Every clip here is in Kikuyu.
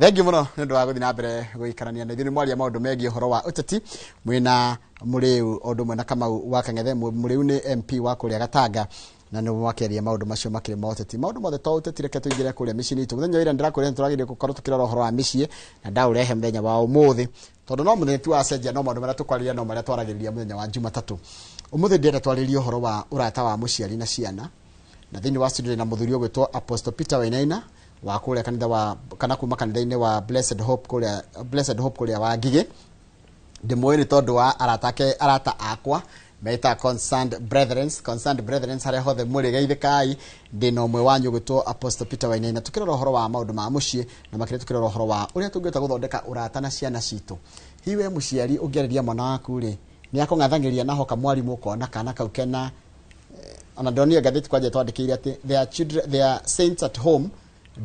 Thengiũ mũno nĩ ũndũ wa gũthiĩ na mbere gũikarania na ithuĩ. Nĩ mwaria maũndũ megiĩ ũhoro wa ũteti mwĩna Mũrĩu o ũndũ ũmwe na Kamau wa Kang'ethe. Mũrĩu nĩ MP wa kũrĩa Gatanga na nĩ makĩaria maũndũ macio makĩrĩ ma ũteti, maũndũ mothe to ũteti. Reke tũingĩre kũrĩa mĩciĩ-inĩ itũ. Mũthenya wa ira ndĩrakwĩra nĩ tũragĩrĩire gũkorwo tũkĩrora ũhoro wa mĩciĩ, na ndaũrehe mũthenya wa ũmũthĩ tondũ no mũthenya tu wacenjia, no maũndũ marĩa tũkwarĩria no marĩa twaragĩrĩria mũthenya wa Jumatatũ. Ũmũthĩ ndĩrenda twarĩrie ũhoro wa ũrata wa mũciari na ciana, na thĩinĩ wa studio na mũthuri ũgwĩtwo Apostle Peter Wainaina wa kũrĩa kanitha wa kana kuma kanitha-inĩ wa Blessed Hope kũrĩa Blessed Hope kũrĩa wa Ngigĩ. Ndĩmũĩ nĩ tondũ wa arata ake, arata akwa metaga Concerned Brethren. Concerned Brethren, harĩa hothe mũrĩ, geithĩkai. Ndĩna ũmwe wanyu ũgwĩtwo Apostle Peter Wainaina, tũkĩrora ũhoro wa maũndũ ma mũciĩ na makĩria tũkĩrora ũhoro wa ũrĩa tũngĩhota gũthondeka ũrata na ciana citũ. Hihi we mũciari ũngĩarĩria mwana waku rĩ, nĩ akũng'athangĩria na hoka mwarimũ ũkona kana kau kena ona ndonire ngathĩti kwanja twandĩkĩire atĩ there are children, there are saints at home,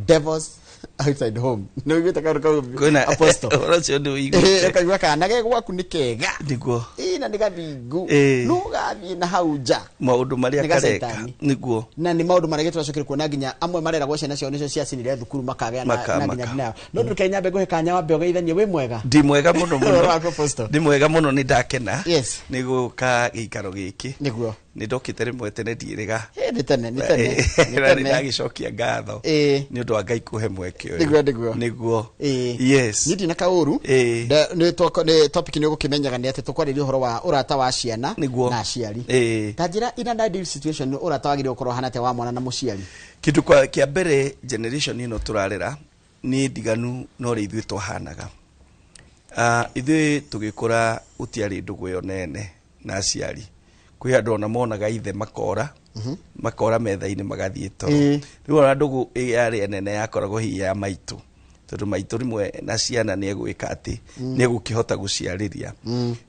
devils outside home. Nĩ ũiguĩte kaũndũ kau, Kwĩna Apostle? Ũhoro ũcio nĩ ũiguĩte. Ũkaigua kana ge gwaku nĩ kega. Nĩguo. Ĩ, na nĩ gathingu. Ĩ. No gathiĩ na hau nja maũndũ marĩa nĩ kareka. Gacaitani. Nĩguo. Na nĩ maũndũ marĩa tũracokire kuona nginya amwe mareragwo ciana ciao nĩcio ciacinire thukuru makagĩa na na nginya Maka. nayo no ndũke nyambe ngũhe kanya wambe ũgeithanie. Wĩ mwega? Ndĩ mwega mũno mũno. Ũhoro waku, Apostle? Ndĩ mwega mũno, nĩ ndakena Yes. nĩ gũka gĩikaro gĩkĩ. Nĩguo. Nĩ ndokĩte rĩmwe tene, ndiĩrĩga. Ĩ, nĩ tene, nĩ tene, nĩ Na nĩ tene. ndagĩcokia ngatho nĩ ũndũ wa Ngai kũhe mweke ũyũ. Nĩguo. Nĩguo. Ĩ. Yes. Niĩ ndina kaũru. Ĩ. Nĩ topic nĩ ũgũkĩmenyaga nĩ atĩ tũkwarĩria ũhoro wa ũrata wa ciana Nĩguo. na aciari. Ĩ. Ta njĩra, in an ideal situation, ũrata wagĩrĩirwo gũkorwo ũhana atĩa wa mwana na mũciari? Kĩndũ kwa kĩa mbere, generation ĩno tũrarera nĩ ndiganu na ũrĩa ithuĩ twahanaga. Ithuĩ tũgĩkũra gũtiarĩ ndũgũ ĩyo nene na aciari. Kwĩ andũ ona monaga ithe makora makora metha-inĩ magathiĩ toro. Rĩu ona ndũgũ yarĩ nene yakoragwo hihi ya maitũ, tondũ maitũ rĩmwe na ciana nĩ egwĩka atĩ nĩ egũkĩhota gũciarĩria.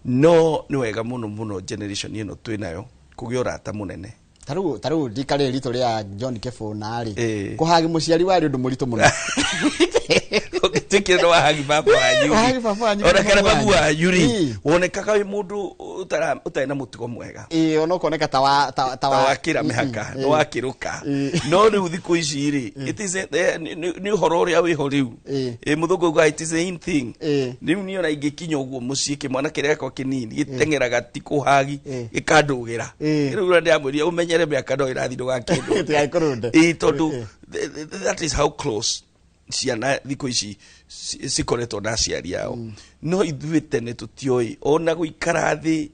No nĩ wega mũno mũno generation ĩno twĩ nayo kũgĩa ũrata mũnene. Tarĩu ndikarĩ ritũ rĩa John Kĩbũna rĩ, Ĩ. kũhagi mũciari warĩ ũndũ mũritũ mũno. Ũngĩtuĩkire nĩ wahagi baba wanyu Wahagi baba wanyu ona kana kana mamu babu wanyu rĩ, Ĩ. wonekaga wĩ mũndũ ũtarĩ na mũtugo mwega. Ĩ, ona ũkoneka ta wa ta ta wakĩra mĩhaka, nĩ wakĩrũka. No rĩu thikũ ici rĩ, it is nĩ ũhoro ũrĩa wĩho rĩu. Ĩ. Ĩ, mũthũngũ augaga it is a in thing. Ĩ. Rĩu niĩ ona ingĩkinya ũguo mũciĩ, kĩmwana kĩrĩa gĩakwa kĩnini gĩteng'eraga ti kũhagi, Ĩ. gĩkandũgĩra. Ĩ. Rĩu ũrĩa ndĩramwĩria, ũmenyere mĩaka no ĩrathiĩ, ndũgakĩndũge. Ndĩgakĩkũrũnde. Ĩ, tondũ Ĩ. that is how close ciana thikũ ici cikoretwo na aciari ao. No ithuĩ tene tũtioĩ ona gũikara thĩ,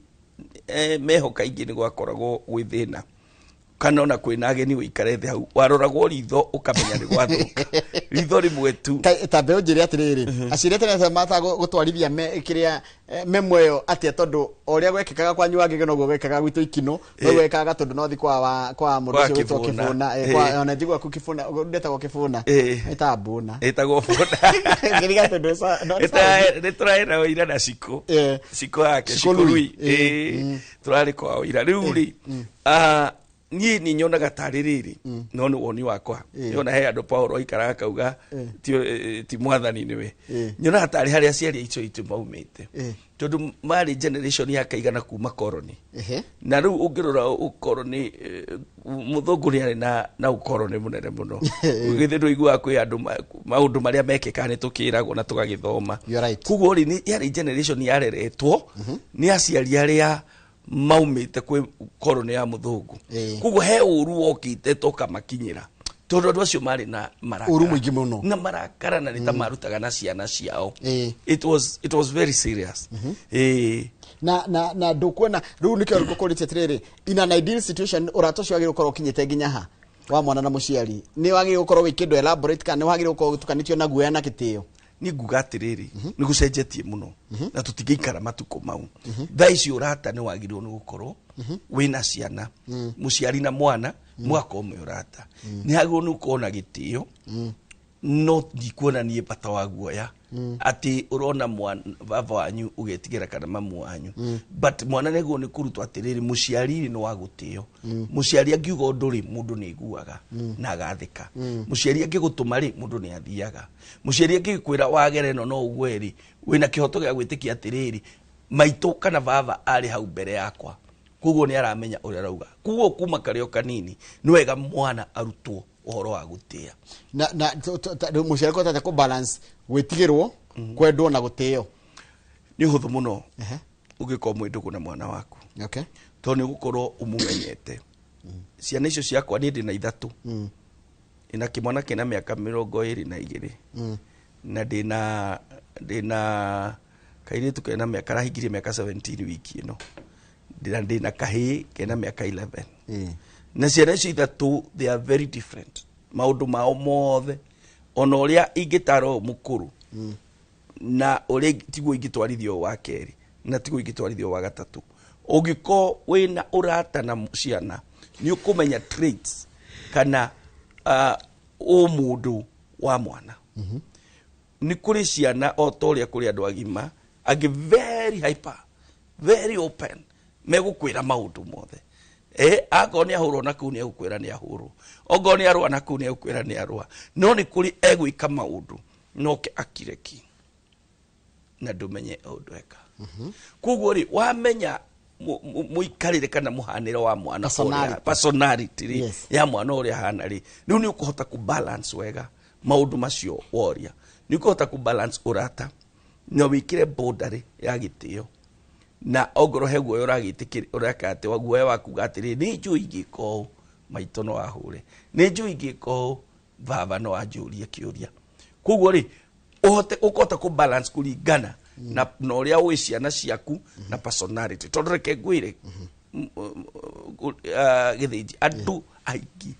meho kaingĩ nĩ gwakoragwo gwĩ thĩna, kana ona kwĩna ageni ũikare thĩ hau waroragwo ritho ũkamenya nĩ gwathũka, ritho rĩmwe tu. Ta mbe ũnjĩre atĩrĩrĩ, aciari tene mata gũtwarithia me kĩrĩa memo ĩyo atĩa? Tondũ o ũrĩa gwekĩkaga kwanyu wangĩge noguo gwekĩkaga gwitũ ikinũ, noguo gwekĩkaga, tondũ no thi kwa wa kwa mũndũ Kwa ũcio gwĩtwo Kĩbũna. Kĩbũna, kwa ona njigua ku Kĩbũna ndetagwo Kĩbũna. Ĩtaga Mbũna. Ĩtagwo Bũna. Ngĩriga tondũ no nĩ Nĩ tũrarĩ na ũira na cikũ cikũ yake. Cikũ Lui. Cikũ Lui. Tũrarĩ kwa ũira. Rĩu rĩ, niĩ nĩ nyonaga tarĩ rĩrĩ, no nĩ woni wakwa. Nĩona he andũ Paul aikaraga akauga ti mwathani nĩwe. Nyonaga tarĩ harĩa aciari aitũ maumĩte, tondũ marĩ generation ya kaigana kuma koroni. Na rĩu ũngĩrora ũkoroni, mũthũngũ nĩ arĩ na ũkoroni mũnene mũno. Githĩ ndũiguaga kwĩ andũ maũndũ marĩa mekĩkaga nĩ tũkĩragwo na tũgagĩthoma? You're right. Koguo rĩ, yarĩ generation yareretwo nĩ aciari arĩa maumĩte kwĩ koroni ya mũthũngũ. Koguo he ũru wokĩte tũkamakinyĩra, tondũ andũ acio marĩ na marakara. Ũru mũingĩ mũno. Na marakara, na nĩ ta marutaga na ciana ciao. It was very serious. Na ndũkuona rĩu nĩkĩo ngũkũrĩtie atĩrĩrĩ, in an ideal situation, ũrata ũcio wagĩrĩirwo gũkorwo ũkinyĩte nginya ha wa mwana na mũciari? Nĩ wagĩrĩirwo gũkorwo wĩ kĩndũ elaborate kana nĩ wagĩrĩirwo gũkorwo ũtukanĩtio na guoya na gĩtĩo? Niĩ nguga atĩrĩrĩ, nĩ gũcenjetie mũno na tũtingĩikara matukũ mau. Thaa ici ũrata nĩ wagĩrĩirwo nĩ gũkorwo wĩna ciana, mũciari na mwana mũgakorwo mwĩ ũrata, nĩ hagĩrĩirwo nĩ gũkorwo na gĩtĩo, no ndikuona niĩ bata wa guoya atĩ ũrona baba wanyu ũgetigĩra kana mamu wanyu. But mwana nĩguo nĩ kũrutwo atĩrĩrĩ, mũciari rĩ nĩ wa gũtĩo, mũciari angiuga ũndũ rĩ, mũndũ nĩ aiguaga na agathĩka, mũciari angĩgũtũma rĩ, mũndũ nĩ athiaga, mũciari angĩkwĩra wagere ĩno no ũgwe rĩ, wĩna kĩhoto gĩa gwĩtĩkia atĩrĩrĩ, maitũ kana baba arĩ hau mbere yakwa, koguo nĩ aramenya ũrĩa arauga. Koguo kuma karĩ o kanini nĩ wega mwana arutwo Ũhoro wa gũtĩa. Na rĩu mũciari kũhota kũ balance gwĩtigĩrwo, kwendwo na gũtĩo? Nĩ ũhũthũ mũno ũngĩkorwo mwĩ ndũgũ na mwana waku, tondũ nĩ ũgũkorwo ũmũmenyete. Ciana icio ciakwa, niĩ ndĩna ithatũ. Ndĩna kĩmwana kĩna mĩaka 22, na ndĩna kairĩtu kena mĩaka, karahingirie mĩaka 17 wiki ĩno, ndĩna kahĩĩ kena mĩaka 11. Na ciana icio ithatũ, they are very different, maũndũ mao mothe. Ona ũrĩa ingĩtara ũyũ mũkũrũ na ũrĩa tiguo ingĩtwarithia ũyũ wa kerĩ, na tiguo ingĩtwarithia ũyũ wa gatatũ. Ũngĩkorwo wĩna ũrata na ciana, nĩ ũkũmenya traits kana ũmũndũ wa mwana. Nĩ kũrĩ ciana, o ta ũrĩa kũrĩ andũ agima angĩ, very hyper, very open, megũkwĩra maũndũ mothe. Akorwo nĩ ahũrwo na kũu, nĩ egũkwĩra nĩ ahũrwo. Ongorwo nĩ arũa na kũu, nĩ egũkwĩra nĩ arũa. No nĩ kũrĩ egwĩka maũndũ noke akireki na ndũmenye ũndũ eka. Koguo rĩ, wamenya mũikarĩre kana mũhanĩre wa mwana ũrĩa- Personality. Personality rĩ, ya mwana ũrĩa ahana rĩ, rĩu nĩ ũkũhota kũ balance wega maũndũ macio woria. Nĩ ũkũhota kũ balance ũrata na wĩkĩre boundary ya gĩtĩo, na ongorwo he guoya ũragĩtĩkĩra, ũreka atĩ wa guoya wa kuga atĩrĩ, nĩ njũĩ ingĩka ũũ, maitũ no ahũre, nĩ njũĩ ingĩka ũũ, baba no anjũrie kĩũria. Koguo rĩ, ũhote ũkũhota kũ balance kũringana na ũrĩa ũĩ ciana ciaku na personality. Tondũ reke ngwĩre, Gĩthĩnji, andũ aingĩ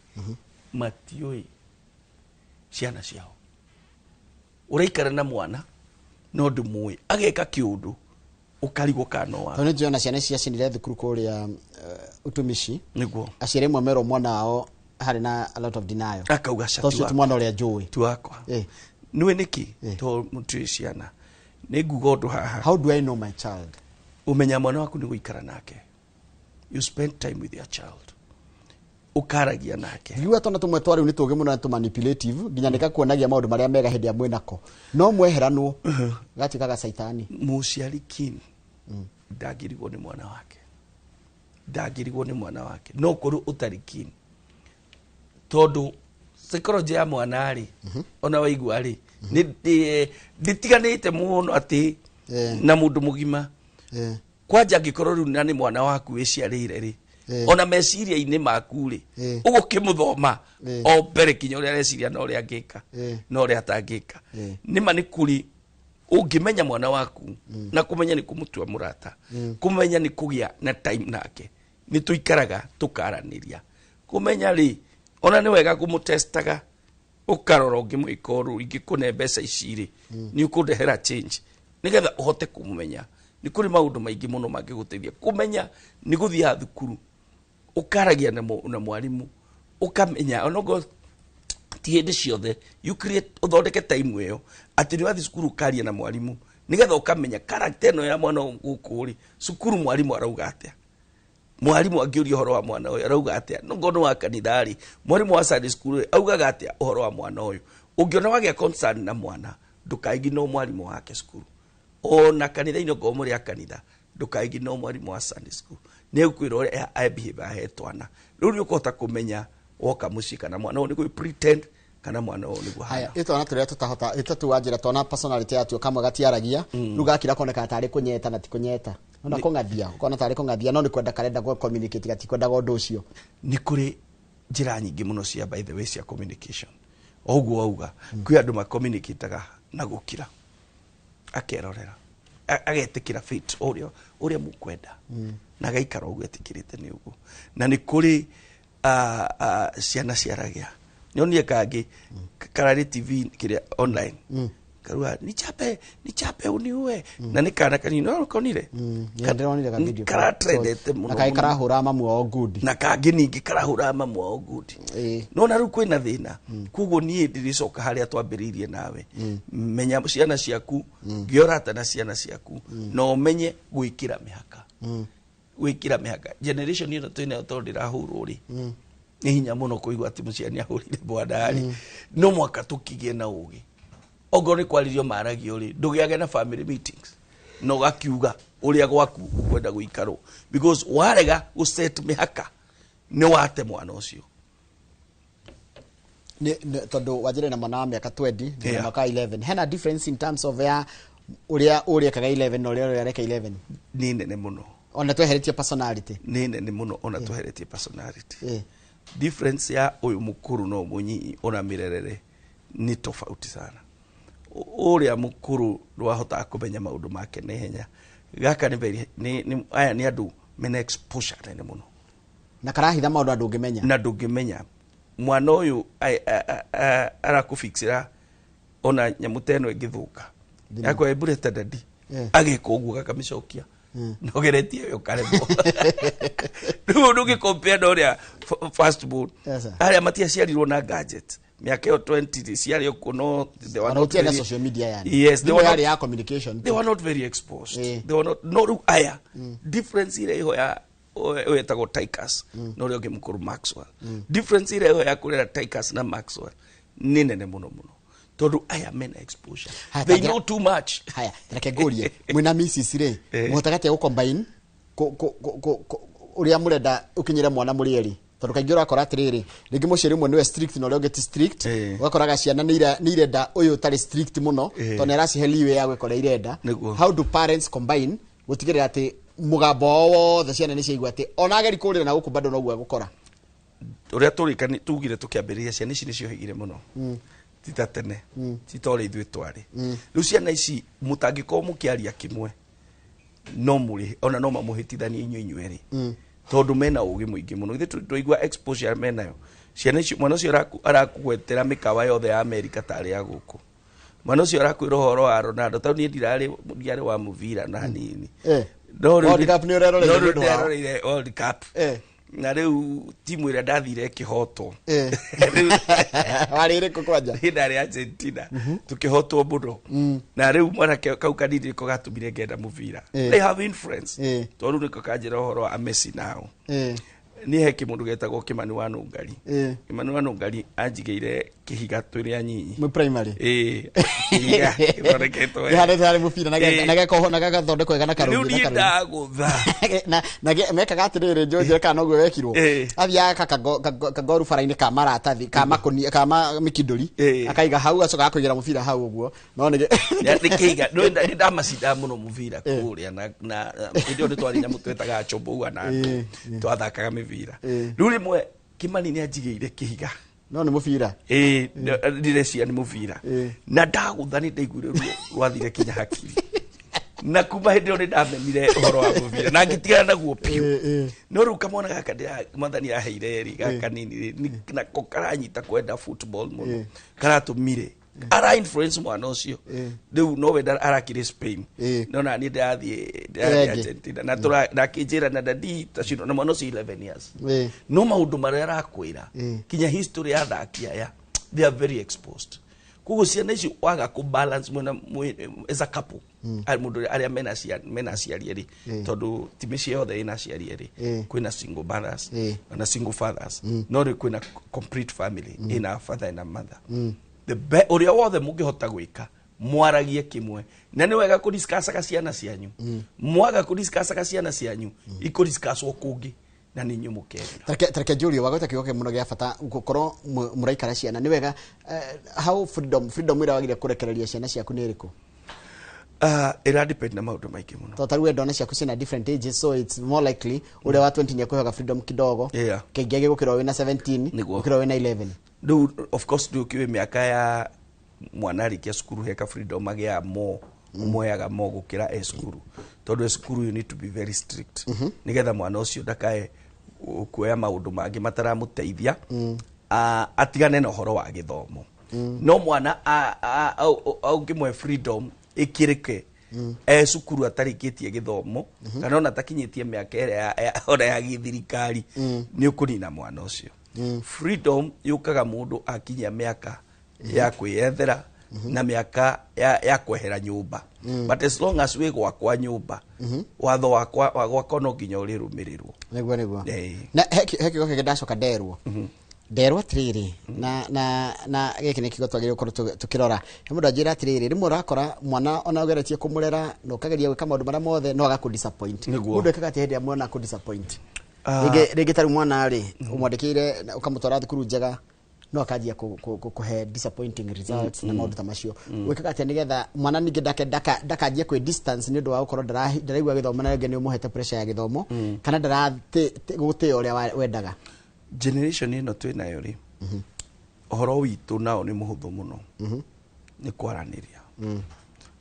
matiũĩ ciana ciao. Ũraikara na mwana no ndũmũĩ, ageka kĩũndũ ũkarigwo kana no waku. Tondũ nĩ njũĩ ona ciana ici ciacinire thukuru kũrĩa utumishi, aciari amwe merwo mwana wao harĩ na a lot of denial. Akauga ca to ũcio ti mwana ũrĩa njũĩ. Ti wakwa. Nĩwe nĩkĩ? To mũtiũĩ ciana. Nĩ nguga ũndũ haha. How do I know my child? Ũmenya mwana waku nĩ gũikara nake. You spend time with your child, ũkaragia nake. Ngiuga twana tũmwe twa rĩu nĩ tũgĩ mũno na tũ manipulative, nginya nĩ gakuonagia maũndũ marĩa mega hĩndĩ ĩrĩa mwĩnako, no mweheranwo gatuĩka gacaitani. Mũciari keen ndangĩrigwo nĩ mwana wake, ndangĩrigwo nĩ mwana wake. No korwo ũtarĩ keen, tondũ psychology ya mwana rĩ, ona waigua rĩ, ndĩtiganĩte mũno atĩ na mũndũ mũgima. Kwanja angĩkorwo rĩu na nĩ mwana waku wĩciarĩire rĩ, ona meciria-inĩ maku rĩ, ũgũkĩmũthoma o mbere kinya ũrĩa areciria na ũrĩa angĩka na ũrĩa atangĩka. Nĩma nĩ kũrĩ ũngĩmenya mwana waku, na kũmenya nĩ kũmũtua mũrata, kũmenya nĩ kũgĩa na time nake, nĩ tũikaraga tũkaranĩria. Kũmenya rĩ, ona nĩ wega kũmũtestaga, ũkarora ũngĩmwĩka ũrũ, ingĩkũne mbeca ici rĩ, nĩ ũkũndehera change, nĩgetha ũhote kũmũmenya. Nĩ kũrĩ maũndũ maingĩ mũno mangĩgũteithia kũmenya. Nĩ gũthiaga thukuru, ũkaragia na mwarimũ, ũkamenya onokorwo ti hĩndĩ ciothe, you create, ũthondeke time ĩyo atĩ nĩ wathiĩ cukuru ũkaria na mwarimũ, nĩgetha ũkamenya character ĩno ya mwana ũyũ gũkũ rĩ, cukuru mwarimũ arauga atĩa, mwarimũ angĩũria ũhoro wa mwana ũyũ arauga atĩa. Nongorwo nĩ wa kanitha rĩ, mwarimũ wa Sunday school rĩ, augaga atĩa ũhoro wa mwana ũyũ. Ũngĩona wagĩa concern na mwana, ndũkaiginwo mwarimũ wake cukuru, ona kanitha-inĩ okorwo mũrĩ a kanitha, ndũkaiginwo mwarimũ wa Sunday school, nĩ egũkwĩra ũrĩa ebehave ahe twana. Rĩu nĩ ũkũhota kũmenya woka mũciĩ kana mwana ũyũ nĩ gwĩ pretend kana mwana ũyũ nĩguo Haya, ahana. ĩ twana tũrĩa tũtahota ĩtatu wa njĩra, twana personality yatuo kamwe gatiaragia, rĩu gakira koneka tarĩ kũnyeta na ti kũnyeta, ona kũng'athia ũkona tarĩ kũng'athia, no nĩ kwenda karenda gũ communicate, gatikwendaga ũndũ ũcio. Nĩ kũrĩ njĩra nyingĩ mũno cia, by the way, cia communication. O ũguo wauga, kwĩ andũ macommunicataga na gũkira, akerorera, agetĩkĩra fate o ũrĩa mũkwenda, na agaikara ũguo etĩkĩrĩte nĩ ũguo. Na nĩ kũrĩ ciana ciaragia. Nyonie kangĩ kararĩ TV kĩrĩa online, karuga, "Nichape, nichape uniue," na nĩ kana kanini no konire. Ndĩronire ga video. Karatrendete mũno Na kaĩ mũno. karahũra mamu wao ngundi. Na kangĩ ningĩ karahũra mamu wao ngundi. Nona rĩu kwĩna thĩna. Koguo niĩ ndĩrĩcoka harĩa twambĩrĩirie nawe: menya ciana ciaku, gĩa ũrata na ciana ciaku, na ũmenye gwĩkĩra mĩhaka, gwĩkĩra mĩhaka. Generation ĩno twĩnayo, tondũ ndĩrahũrwo rĩ, nĩ hinya mũno kũigua atĩ mũciari nĩ ahũrire mwana rĩ. No mwaka tũkĩgĩe na ũgĩ, ongorwo nĩ kwarĩrio maragio rĩ, ndũgĩage na family meetings na ũgakiuga ũrĩa gwaku ũkwenda gũikarwo, because warega gũ set mĩhaka, nĩ wate mwana ũcio. Tondu wanjire na mwana wa miaka 20 na mwaka 11, hena difference in terms of ya uria ekaga 11 na uria areka 11? Nĩ nene mũno. Ona tweheretie personality? Nĩ nene mũno, ona tweheretie personality. Difference ya ũyũ mũkũrũ no mũnyinyi ona mĩrerere nĩ tofauti sana. Ũrĩa mũkũrũ ndwahotaga kũmenya maũndũ make na ihenya. Gaka nĩ very, nĩ aya nĩ andũ mena exposure nene mũno. Na karahitha maũndũ andũ ũngĩmenya. Na ndũngĩmenya mwana ũyũ arakũfixĩra ona nyamũ ta ĩno ĩngĩthũka yakwa ĩmburĩte dadi, ageka ũguo gakamĩcokia na ũgeretie ĩyo karemwo. Rĩu ndũngĩcompare na ũrĩa first born. Yes, sir. Arĩa matiaciarirwo na gadget mĩaka ĩyo 20 ciarĩ okuo, no they were Ona not gũtiarĩ na very social media yani. Yes, they Thimũ were yarĩ not, ya communication. they were not very exposed. They were not. No, rĩu aya difference ĩrĩa ĩho ya ũyũ wetagwo Ticus na ũrĩa ũngĩ mũkũrũ Maxwell, difference ĩrĩa ĩho ya kũrera Ticus na Maxwell nĩ nene mũno mũno, tondũ aya mena exposure. Haya, They tangira know too much. Haya, reke ngũrie, mwĩna Mrs rĩ, mũhotaga atĩa gũcombine ũrĩa mũrenda ũkinyĩre mwana mũrĩ erĩ? Tondũ kaingĩ ũrakora atĩrĩrĩ, rĩngĩ mũciari ũmwe nĩwe strict na ũrĩa ũngĩ ti strict. Ũgakoraga ciana nĩ irenda ũyũ ũtarĩ strict mũno, tondũ nĩ aracihe leeway ya gwĩka ũrĩa irenda. How do parents combine gũtigĩrĩra atĩ mũgambo wao wothe ciana nĩ ciaigua, atĩ ona ageri kũrĩra na gũkũ bado noguo egũkora? Ũrĩa tũrĩkani tugire tũkĩambĩrĩria, ciana ici nĩciohĩgire mũno, ti ta tene, ti ta ũrĩa ithuĩ twarĩ. Rĩu ciana ici mũtangĩkorwo mũkĩaria kĩmwe, no mũrĩ ona no mamũhĩtithanie inyuĩ inyuerĩ, tondũ mena ũgĩ mũingĩ mũno. Ithuĩ twaigua exposure menayo ciana icio. Mwana ũcio arakũgwetera mĩkawa yothe ya Amerika tarĩ ya gũkũ. Mwana ũcio arakwĩra ũhoro wa Ronaldo, tondũ niĩ ndirarĩ wa mũbira na hanini. No rĩu World Cup nĩ ũreroreire no rĩu nĩ ũndũ wao. ndĩreroreire World Cup. Na rĩu timu ĩrĩa ndathire ĩkĩhotwo. Warĩ ĩrĩkũ kwanja? Niĩ ndarĩ Argentina, tukĩhotwo mũno, na rĩu mwanake kau kanini nĩko gatũmire ngenda mũbira. They have influence, tondũ rĩu nĩko kanjĩra ũhoro wa Messi nao. Niĩ he kĩmũndũ getagwo Kĩmani wa Nũngari. Kĩmani wa Nũngari anjigĩire kĩhiga twĩrĩ anyinyi. Mwĩ primary? Ĩĩ, kĩhiga gĩthondeketwo wega. Kĩhandĩte harĩ mũbira na na gagathondekwo wega na Rĩu karũgi na niĩ karũgi. ndagũtha. Na mekaga atĩrĩrĩ, njũnjĩre kana noguo wekirwo. Athiaga kagoru bara-inĩ ka maratathi ka makũnia ka mĩkindũri, akaiga hau, acoka akũigĩra mũbira hau ũguo, no nĩ Nĩ kĩhiga nĩ ndamacindaga mũno mũbira kũrĩa na hĩndĩ ĩyo nĩ twarĩ nyamũ twetaga chomboua na twathakaga mĩbira. Rĩu rĩmwe Kĩmani nĩ anjigĩire kĩhiga. No nĩ mũbira. Ĩĩ, ndĩrecia nĩ mũbira. Na ndagũtha nĩ ndaiguire ruo rwathire kinya hakiri, na kuma hĩndĩ ĩyo nĩ ndamenire ũhoro wa mũbira na ngĩtigana naguo biũ. No rĩu kamwana gaka mwathani aheire rĩ, gaka nini rĩ, nako karanyita kwenda football mũno. Karatũmire ara influence mwana ũcio. Rĩu nowe arakĩrĩ Spain, no na niĩ ndĩrathiĩ Ĩrĩa ĩngĩ. Argentina, na nakĩnjĩra na dadi tacio, na mwana ũcio 11 years, no maũndũ marĩa arakwĩra, kinya history ya athaki aya, they are very exposed. Koguo ciana ici waga kũ balance mwena as a couple, mũndũ arĩa mena aciari erĩ, tondũ ti mĩciĩ yothe ĩna aciari erĩ. Kwĩna single mothers na single fathers, no rĩu kwĩna complete family ĩna father na mother. Ũrĩa wothe mũngĩhota gwĩka mwaragie kĩmwe, na nĩ wega kũdiscussaga ciana cianyu. Mwaga kũdiscussaga ciana cianyu, ikũdiscusswo kũngĩ na nĩ inyuĩ mũkerira. Tareke njũrie, wagweta kiugo kĩmwe mũno gĩa bata, gũkorwo mũraikara ciana nĩ wega. How freedom ĩrĩa wagĩrĩire kũrekereria ciana ciaku nĩ ĩrĩkũ? Ĩra depend na maũndũ maingĩ mũno. Tondũ tarĩu ndona ciaku ciĩna different ages, so it's more likely ũrĩa wa 20 nĩ ekũheaga freedom kidogo kaingĩ gũkĩra wĩna 17, gũkĩra wĩna 11. Rĩu of course rĩu kĩwĩ mĩaka ya mwana arĩkia cukuru, heka freedom agĩaga mo ũmũheaga mo gũkĩra e cukuru, tondũ e cukuru you need to be very strict nĩgetha mwana ũcio ndakae kuoya maũndũ mangĩ mataramũteithia, atigane na ũhoro wa gĩthomo. No mwana ũngĩmũhe freedom ĩkĩrĩke e cukuru atarĩkĩtie gĩthomo, kana ona atakinyĩtie mĩaka ĩrĩa ona ya gĩthirikari, nĩ ũkũnina mwana ũcio. Freedom yũkaga mũndũ akinyia mĩaka ya kwĩyethera na mĩaka ya kwehera nyũmba, but as long as wĩ gwakwa nyũmba, watho wakwa wa gwakwa no nginya ũrĩrũmĩrĩrwo. Nĩguo. Na he kiugo kĩngĩ ndacoka nderwo atĩrĩrĩ, na gĩkĩ nĩ kiugo twagĩrĩirwo gũkorwo tũkĩrora. He mũndũ anjĩra atĩrĩrĩ, rĩmwe ũrakora mwana ona ũgeretie kũmũrera na ũkageria gwĩka maũndũ marĩa mothe, no agakũ disappoint. Mũndũ ekaga atĩa hĩndĩ ĩrĩa mwana akũ disappoint? Rĩngĩ tarĩu mwana rĩ, ũmwandĩkĩire na ũkamũtwara thukuru njega, No akanjia kũhe disappointing results na maũndũ ta macio. Wĩkaga atĩa nĩgetha mwana ningĩ ndakanjie kwĩ distance nĩ ũndũ wa gũkorwo ndaraigua gĩthomo, na rĩngĩ nĩ ũmũhete pressure ya gĩthomo kana ndaratĩgũtĩĩa ũrĩa wendaga? Generation ĩno twĩ nayo rĩ, ũhoro witũ nao nĩ mũhũthũ mũno, nĩ kwaranĩria.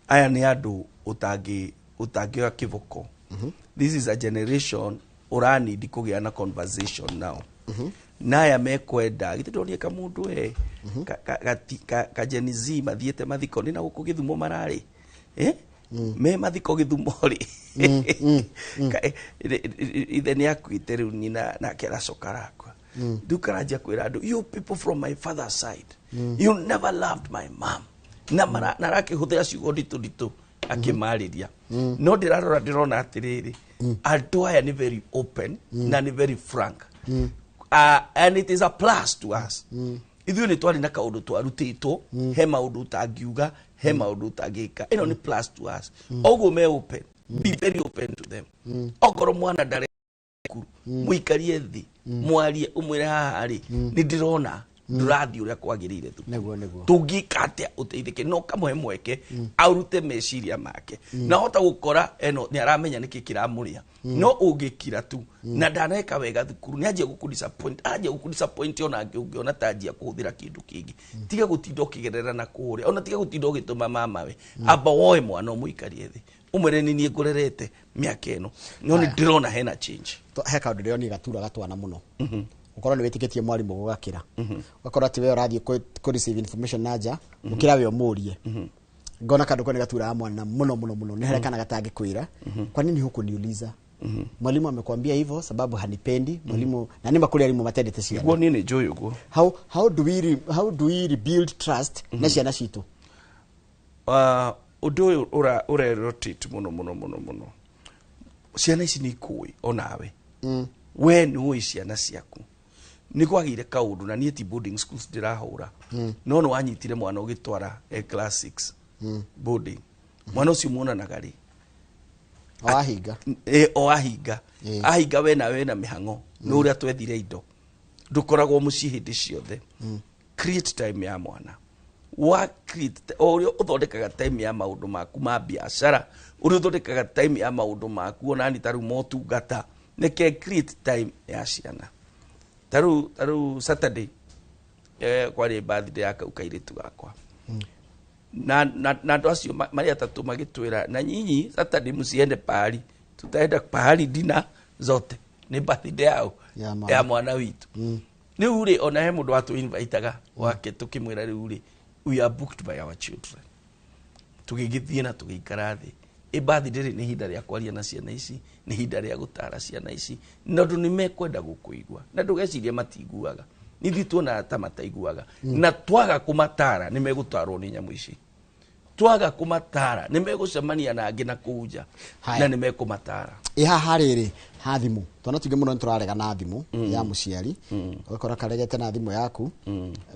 Aya nĩ andũ ũtangĩoya kĩboko. This is a generation ũranindi kũgĩa na conversation nao, na aya mekwenda githĩ ndonire kamũndũ we ka Gen Z mathiĩte mathiko nĩ na gũkũ Gĩthumo mararĩ, eh? Me mathiko Gĩthumo rĩ. Ithe nĩ akuĩte, rĩu nyina nake aracoka arakua. Rĩu karanjia kwĩra andũ, "You people from my father's side, you never loved my mom." Na na arakĩhũthĩra ciugo nditũ nditũ akĩmarĩria. No ndĩrarora, ndĩrona atĩrĩrĩ, andũ aya nĩ very open na nĩ very frank, and it is a plus to us. Ithuĩ nĩ twarĩ na kaũndũ twarutĩtwo, he maũndũ ũtangiuga, he maũndũ ũtangĩka. Ĩno nĩ plus to us. Oguo me open, be very open to them. Okorwo mwana ndare cukuru, mũikarie thĩ, mwarie, ũmwĩre, "Haha rĩ, nĩ ndĩrona ndũrathiĩ ũrĩa kwagĩrĩire thukuru. Nĩguo. Tũngĩka atĩa ũteithĩke?" No kamũhe mweke arute meciria make, na hota gũkora eno nĩ aramenya nĩkĩ kĩramũrĩa. No ũngĩkira tu na ndaneka wega thukuru, nĩ anjia gũkũ disappoint, anjia gũkũ disappoint. Ona angĩ ũngĩona ta anjia kũhũthĩra kĩndũ kĩngĩ, tiga gũtinda ũkĩgerera na kũrĩa, ona tiga gũtinda ũgĩtũma mamawe. Amba woe mwana, ũmũikarie thĩ, ũmwĩre, "Nĩ niĩ ngũrerete mĩaka ĩno, no nĩ ndĩrona hena change." He kaũndũ ndĩronire gatura gatwana mũno, ũkorwo nĩ wĩtĩkĩtie mwarimũ gũgakĩra, ũgakorwo atĩ we ũrathiĩ kũ receive information na nja gũkĩra we ũmũrie. Ngona kaũndũ kau nĩ gaturaga mwana mũno mũno mũno. Nĩ harĩa kana gatangĩkwĩra, "Kwa nini hukuniuliza? Mwalimu amekwambia hivyo sababu hanipendi mwalimu." Na nĩ makũrĩ arimũ matendete ciana. Niguo, niĩ nĩ njũĩ ũguo. How do we rebuild trust na ciana citũ? Ũndũ ũyũ ũre rotate mũno mũno mũno mũno. Ciana ici nĩ ikũĩ onawe, we nĩ ũĩ ciana ciaku. Nĩ kwagĩire kaũndũ, na niĩ ti boarding schools ndĩrahũra, no nĩ wanyitire mwana ũgĩtwara e class 6 boarding, mwana ũcio muonanaga rĩ? O ahinga. O ahinga. Ahinga, we nawe wĩna mĩhang'o, nĩ ũrĩa twethire indo, ndũkoragwo mũciĩ hĩndĩ ciothe. Create time ya mwana wa create, o ũrĩa ũthondekaga time ya maũndũ maku ma biacara, ũrĩa ũthondekaga time ya maũndũ maku onani ta rĩu motungata, nĩke create time ya ciana. Ta rĩu Saturday, kwarĩ birthday ya kau kairĩtu gakwa, na andũ acio marĩ atatũ magĩtwĩra, "Na nyinyi Saturday msiende pahali, tutaenda pahali dina zote, nĩ birthday yao." Ya mwana. Ya mwana witũ. Rĩu rĩ, ona he mũndũ watũ-invitaga wake, tũkĩmwĩra, "Rĩu rĩ, we are booked by our children." Tũgĩgĩthiĩ na tũgĩikara thĩ. Ĩ birthday rĩ, nĩ ihinda rĩa kwaria na ciana ici, nĩ ihinda rĩa gũtara ciana ici, na ũndũ nĩ mekwenda gũkũigua, na ndũgecirie matiguaga. Nithuĩ tuonaga ta mataiguaga, na twaga kũmatara nĩ megũtarwo nĩ nyamũ ici. Twaga kũmatara nĩ megũcemania na angĩ na kũu nja. Haya. Na nĩ mekũmatara. Ĩ haha rĩrĩ, ha thimũ, twana tuingĩ mũno nĩ tũrarega na thimũ ya mũciari. Ũgakora karegete na thimũ yaku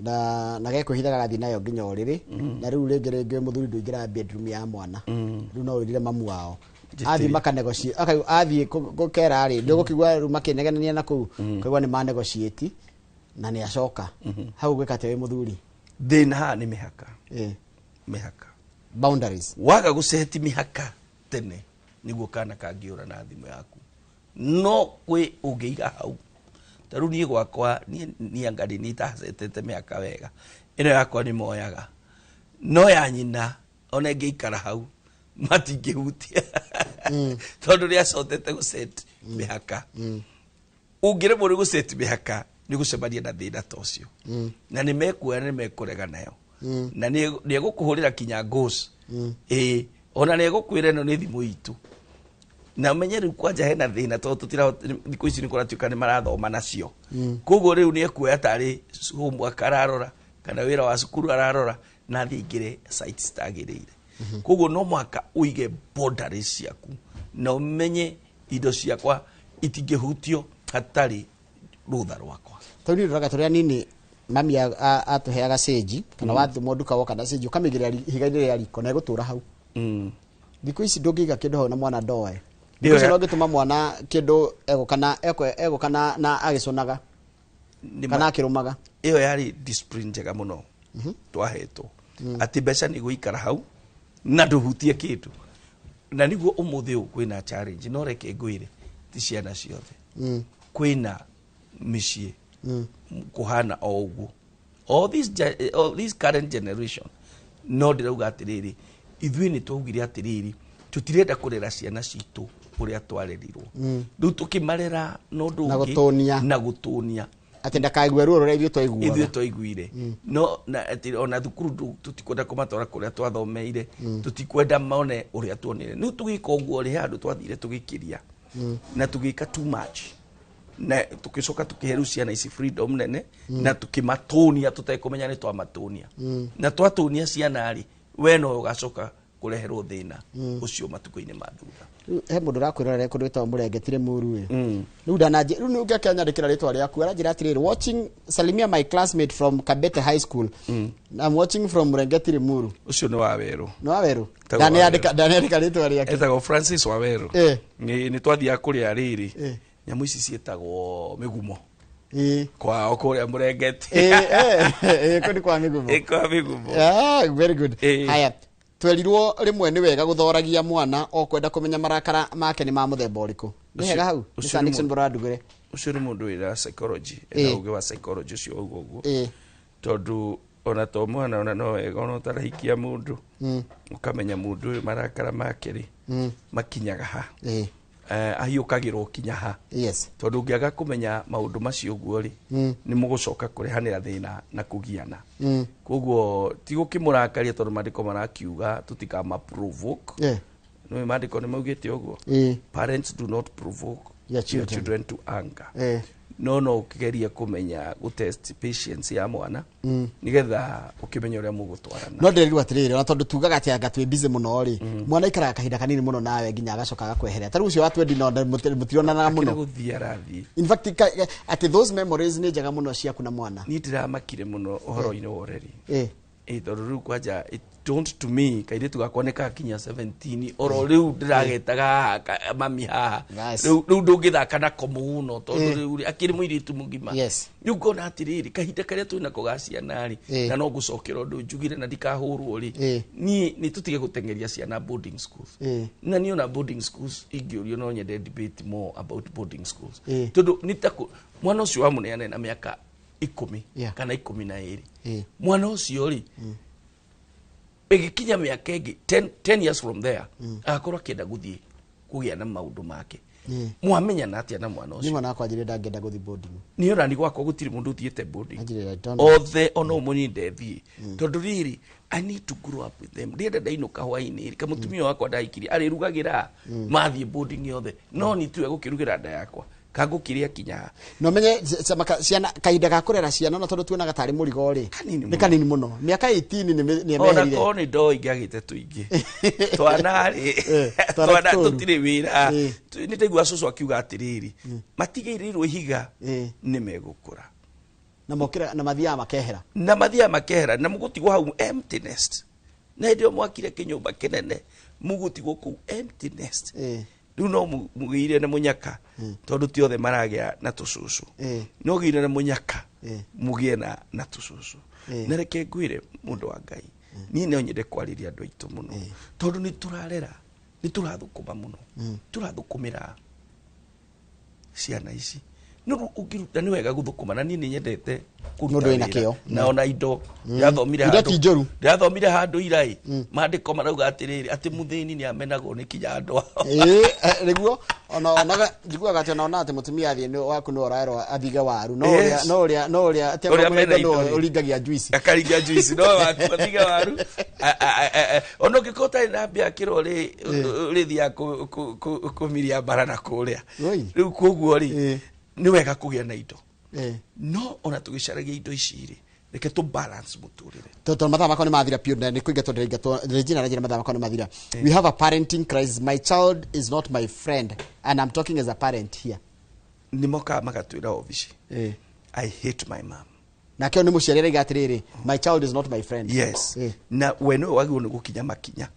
na gekwĩhitha, gagathiĩ nayo nginya ũrĩrĩ. Na rĩu rĩngĩ rĩngĩ mũthuri ndũingĩraga bedroom ya mwana, rĩu no wĩrire mamu wao athiĩ makanegotiate, athiĩ gũkera rĩ, ndũgũkĩigua rĩu makĩnegenania na kũu, kaigua nĩ manegotiate na nĩ acoka hau. Gwĩka atĩa wĩ mũthuri? Thĩna haha nĩ mĩhaka. Mĩhaka. Boundaries. Waga gũceti mĩhaka tene, nĩguo kana kangĩũra na thimũ yaku. No kwĩ ũngĩiga hau, ta rĩu niĩ gwakwa, niĩ nianga nĩ itacetete mĩhaka wega. Ĩno yakwa nĩ moyaga, no ya nyina ona ĩngĩikara hau matingĩhutia, tondũ nĩ acotete gũset mĩhaka. Ũngĩremwo nĩ gũset mĩhaka, nĩ gũcemania na thĩna ta ũcio, na nĩ mekuoya, nĩ mekũrega nayo, na nĩ egũkũhũrĩra kinya ngũs ĩĩ, ona nĩ egũkwĩra ĩno nĩ thimũ itũ. Na ũmenye rĩu kwanja hena thĩna, tondũ tũtirahota thikũ ici nĩ kũratuĩka nĩ marathoma nacio. Koguo rĩu nĩ ekuoya tarĩ homework ararora kana wĩra wa cukuru ararora, na athiĩ aingĩre sites citagĩrĩire. Koguo no mũhaka ũige boundaries ciaku na ũmenye indo ciakwa itingĩhutio hatarĩ rũtha rwakwa. Tondũ niĩ ndoraga tũrĩa nini, mami atũheaga cĩnji, kana wathimwo nduka woka na cĩnji, ũkamĩigĩrĩra ihiga-inĩ rĩa riko na ĩgũtũra hau. Thikũ ici ndũngĩiga kĩndũ hau na mwana ndoe. Thikũ ici no ũngĩtũma mwana kĩndũ, egũka na agĩcũnaga kana akĩrũmaga. Ĩyo yarĩ discipline njega mũno twahetwo, atĩ mbeca nĩ gũikara hau na ndũhutie kĩndũ. Na nĩguo ũmũthĩ ũyũ kwĩna challenge, no reke ngwĩre, ti ciana ciothe. Kwĩna mĩciĩ kũhana o ũguo, all this current generation. No ndĩrauga atĩrĩrĩ, ithuĩ nĩ twaugire atĩrĩrĩ, tũtirenda kũrera ciana citũ ũrĩa twarerirwo. Rĩu tũkĩmarera na ũndũ Na ũngĩ, gũtũnia. Na gũtũnia. Atĩ ndakaigue ruo rũrĩa ithuĩ Ithuĩ twaiguaga. Twaiguire, no na atĩ ona thukuru tũtikwenda kũmatwara kũrĩa twathomeire, tũtikwenda mone ũrĩa tuonire. Rĩu tũgĩka ũguo rĩ, he handũ twathire tũgĩkĩria na tũgĩka too much, na tũgĩcoka tũkĩhe rĩu ciana ici freedom nene na tũkĩmatũnia tũtekũmenya nĩ twamatũnia. Na twatũnia ciana rĩ, we no ũgacoka kũreherwo thĩna ũcio matukũ-inĩ ma thutha. Rĩu he mũndũ ũrakwĩrorera kũndũ gwĩtagwo Mũrengetire Mũru ĩ. Rĩu ndananjĩ rĩu nĩ ũngĩakĩanyandĩkĩra rĩtwa rĩaku, aranjĩra atĩrĩrĩ, "Watching, salimia my classmate from Kabete High School. I'm watching from Mũrengetire Mũru." Ũcio nĩ wa werũ. Nĩ wa werũ. Etagwo wa Ndaneandĩka rĩtwa rĩake. Etagwo Francis Wawerũ. Nĩ twathiaga kũrĩa rĩrĩ, nyamũ ici ciĩtagwo mĩgumo, kwao kũrĩa Mũrengeti. Kũ nĩ kwa mĩgumo. Ĩ, kwa mĩgumo. Ah, very good. Haya, twerirwo rĩmwe nĩ wega gũthoragia mwana o kwenda kũmenya marakara make nĩ ma mũthemba ũrĩkũ. Nĩ hega hau nĩ Ũcio Sir nĩ Nixon Bora Ndugure. Ũcio nĩ mũndũ wĩra psychology, ena ũgĩ wa psychology ũcio wauga ũguo, tondũ ona to mwana, ona no wega ona ũtarahikia mũndũ, ũkamenya mũndũ ũyũ marakara make rĩ, makinyaga ha, ahiũkagĩrwo kinya ha, tondũ ũngĩaga kũmenya maũndũ macio ũguo rĩ, nĩ mũgũcoka kũrehanĩra thĩna na kũgiana. Koguo ti gũkĩmũrakaria, tondũ maandĩko marakiuga tũtikama provoke. Nĩ maandĩko nĩ maugĩte ũguo, parents, do not provoke your your children children to anger. No ũkĩgerie kũmenya gũtest patience ya mwana, nĩgetha ũkĩmenye ũrĩa mũgũtwarana. No ndĩrerirwo atĩrĩrĩ, ona tondũ tugaga atĩ anga twĩ busy mũno rĩ, mwana aikaraga kahinda kanini mũno nawe nginya agacoka agakweherera. Ta rĩu ũcio wa twendi no mũtionanaga Akĩrĩ mũno. Gũthiĩ arathiĩ. In fact, atĩ those memories nĩ njega mũno ciaku na mwana. Niĩ ndĩramakire mũno ũhoro-inĩ wa ũreri. Ĩ, tondũ rĩu kwanja it don't to me kairĩtu gakwa nĩ kakinya 17, oro rĩu ndĩragetaga haha mami haha. Rĩu ndũngĩthaka nako mũno tondũ rĩu rĩ, akĩrĩ mũirĩtu mũgima. Rĩu ngona atĩrĩrĩ, kahinda karĩa twĩnako ga ciana rĩ, na no ngũcokera ũndũ njugire na ndikahũrwo rĩ, niĩ nĩ tũtige gũteng'eria ciana boarding schools. Na niĩ ona boarding schools ingĩũrio, no nyende debate more about boarding schools, tondũ nĩ ta mwana ũcio wamũneane na mĩaka 10 kana 12, mwana ũcio rĩ, ĩgĩkinya mĩaka ĩngĩ 10 years from there, agakorwo akĩenda gũthiĩ kũgĩa na maũndũ make. Mwamenyana atĩa na mwana Niĩ ũcio? Mwana wakwa anjĩrire ndangĩenda gũthiĩ boarding. Niĩ ona ni gwakwa gũtirĩ mũndũ ũthiĩte boarding. Anjĩrire, "I don't." Othe ona ũmũnyi ndethiĩ, tondũ rĩrĩ, I need to grow up with them. Ndienda ndainũka hwainĩ rĩ, kamũtumia wakwa ndahikirie arĩrugagĩra mathiĩ boarding yothe, no ni tiwe gũkĩrugĩra nda yakwa kangũkĩrĩa kinya ha. No menye ciana, kahinda ga kũrera ciana, na tondũ tuonaga tarĩ mũrigo rĩ, Kanini nĩ mũno. kanini mũno. Mĩaka 18 nĩ Ona emeherire. korwo nĩ ndoo ingĩagĩte tũingĩ twana rĩ, Twana twana tũru. tũtirĩ wĩra. Nĩ ndaigua cũcũ akiuga atĩrĩrĩ, matigĩrĩirwo ihiga, nĩ megũkũra. Na mokĩra na mathiaga makehera. Na mathiaga makehera, na mũgũtigwo hau empty nest, na hĩndĩ ĩyo mwakire kĩnyũmba kĩnene, mũgũtigwo kũu empty nest. Rĩu no mũgĩire na mũnyaka, tondũ ti othe maragĩa na tũcũcũ. No gĩire na mũnyaka, mũgĩe na tũcũcũ. Na reke ngwĩre, mũndũ wa Ngai, niĩ no nyende kwarĩria andũ aitũ mũno, tondũ nĩ tũrarera, nĩ tũrathũkũma mũno, tũrathũkũmĩra ciana ici. No rĩu ũngĩruta, nĩ wega gũthũkũma, na niĩ nĩ nyendete kũruta Mũndũ wĩna wĩra. kĩo. Na ona indo ndĩrathomire Indo handũ, ti njũru. ndĩrathomire handũ iraĩ, maandĩko marauga atĩrĩrĩ, atĩ mũthĩni nĩ amenagwo nĩ kinya andũ ao. Nĩguo ona onaga njiguaga atĩ ona ona atĩ mũtumia athiĩ waku nĩ ũrerwo athige waru, no ũrĩa no ũrĩa atĩ Ũrĩa mena no indo rĩ. ũringagia juice. Akaringia juice, no waku athige waru. Ona ũngĩkorwo ũtarĩ na mbia kĩro rĩ, ũrĩthiaga kũmiria mbara na kũrĩa. Oi. Rĩu koguo rĩ, nĩ wega kũgĩa na indo, no ona tũgĩcaragia indo ici rĩ, reke tũ balance mũtũrĩre. Tondũ mathaa makwa nĩ mathira piũ, na nĩ kũingatwo ndĩraingatwo. Regina Regina, mathaa makwa nĩ mathira. We have a parenting crisis. My child is not my friend and I'm talking as a parent here. Nĩ mokaga magatwĩra obici, "I hate my mom." Nake ũyũ nĩ mũciari araiga atĩrĩrĩ, "My child is not my friend." Yes. Na we nĩwe wagĩrĩirwo nĩ gũkinya makinya,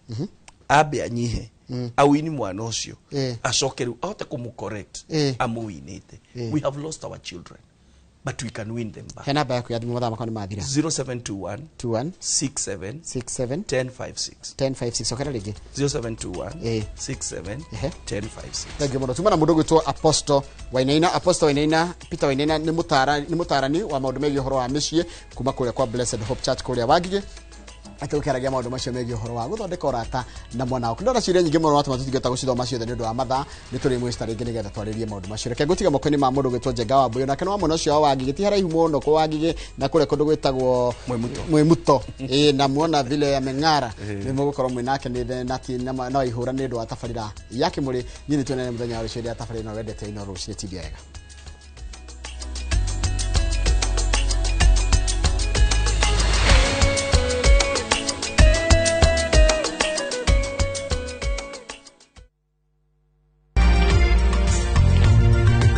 ambe anyihe, awini mwana ũcio, acoke rĩu ahote kũmũ correct amũwinĩte. We have lost our children. But we can win them back. He namba yaku ya thimũ, mathaa makwa nĩ mathira. 0721 21 67 67 1056. 1056, okera rĩngĩ. 0721 67 1056. Thank you mũno. Tuma na mũndũ ũgwĩtwo Apostle Wainaina, Apostle Wainaina, Peter Wainaina, nĩ mũtarani wa maũndũ megiĩ ũhoro wa mĩciĩ kuma kũrĩa kwa Blessed Hope Church kũrĩa Wangigĩ, atĩ ũkĩaragia maũndũ macio megiĩ ũhoro wa gũthondeka ũrata na mwana waku. Ndona ciũria nyingĩ mũno watũma tũtingĩhota gũcithoma ciothe nĩ ũndũ wa mathaa. Nĩ tũrĩ mwĩcita rĩngĩ nĩgetha twarĩrie maũndũ macio. Reke ngũtiga moko-inĩ ma mũndũ ũgwĩtwo Njenga wa Mbũyũ, nake nĩ wa mwena ũcio wa Wangigĩ, ti haraihu mũno kwa Wangigĩ na kũrĩa kũndũ gwĩtagwo Mwimuto. Mwimuto. Ĩĩ, na muona vile ameng'ara, nĩ mũgũkorwo mwĩ nake nĩ na ti na waihũra nĩ ũndũ wa tabarĩra ya Kĩmũrĩ. Niĩ nĩ tuonane mũthenya wa rũciũ ya tabarĩra ĩno wendete ino Rũcinĩ TV. Wega.